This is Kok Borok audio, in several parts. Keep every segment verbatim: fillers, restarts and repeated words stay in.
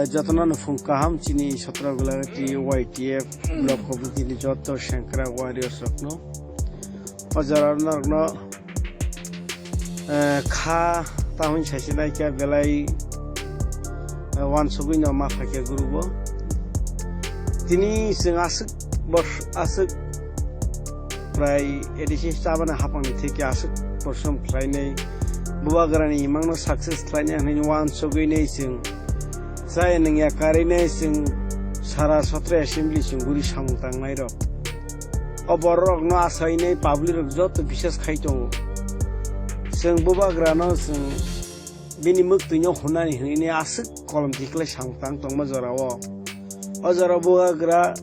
Jotono no phung kaham chini Sotragulati Y T F block committee ni joto sengkrak warriors rokno. O jora norokno, eh, kha tamoni saisi naikha belai, eh, wansugwi no ma phaikha group o. Tini chwng aswk bors-, aswk prai A D C chabani hapangni theke aswk porsom khlainai, bubagrani imangno success khlainai hwnwi wansugwi nai chwng chaya nungya karwi nai chwng sara Sotro Assembly chwng guri samung tangnairok. O bororokno achainai public rok joto bisas khai tongo. Chwng bubagrano chwng bini mwktwino hwnani hwnwi aswk kolom tikhlai samung tang tongma jorao. O jorao bubagra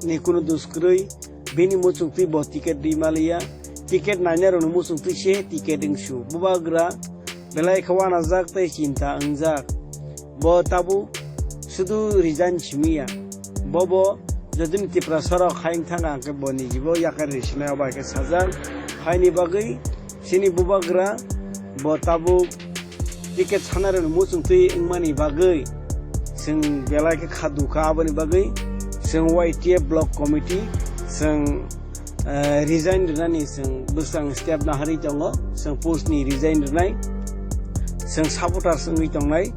ni kunu dos kwrwi, bini muchungtwi bo ticket rwi maliya. Ticket nainai rokni muchungtwi se ticket wngsu. Bubagra belai khe wanajak tei chinta wngjak. Bo tabuk sudu resign simiya. Bobo jodini Tiprasa rok hai wngthang ang khe bo nijibo yakar risinai obo hai khe sajak. Haini bagwi chini bubagra bo tabuk ticket sanarokni muchungtwi wngmani bagwi chwng belai khe kha dukha. Aboni bagwi chwng Y T F block committee chwng, eh, resign rwnani chwng bwsang step naharwi tongo. Chwng post ni resign rwnai, chwng supporters wngwi tongnai.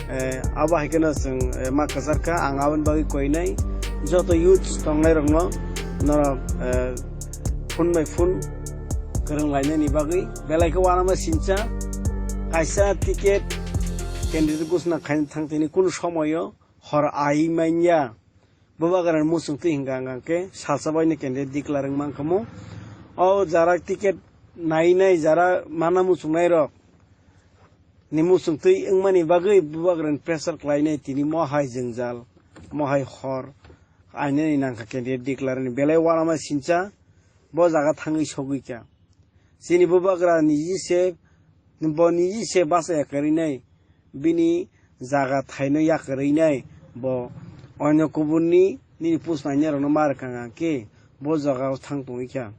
Eh, abo hai kheno chwng, eh, ma kwchar kha. Ang aboni bagwi koinai joto youth tongnairokno norok, eh, phone by phone kwrwng lainani bagwi belai khe uanama sincha kaisa ticket candidate gosna khaina thang tini kunu somoyo hor ai manya. Bubagrani muchungtwi hwnkha hwnkha khe salsa baino candidate declare wng mankha mo. O jara ticket nainai jara mana muchungnairok ni muchungtwi wngmani bagwi bubagrani pressure khlainai tini mohai jwngjal, mohai hor ainani nangkha candidate declare ni belai uanama sincha bo jaga thangwi sogwi kha. Chini bubagra niji se, bo niji se bachaya kwrwinai, bini jaga thaino yakwrwinai, bo onyo kuburni nini post nainai rokno ma rwkha khe bo jagao thang tongwi kha.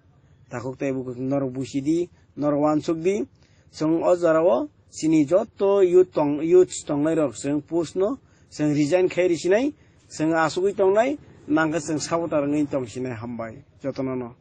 Takhuk tei bukhuk norok busi di, norok uansuk di. Chwng o jorao chini joto youth tong, youth tongnai rok chwng post no chwng resign khai risinai, chwng asugwi tongnai, nangkhe chwng supporter wngwi tongsinai. Hambai jotono no.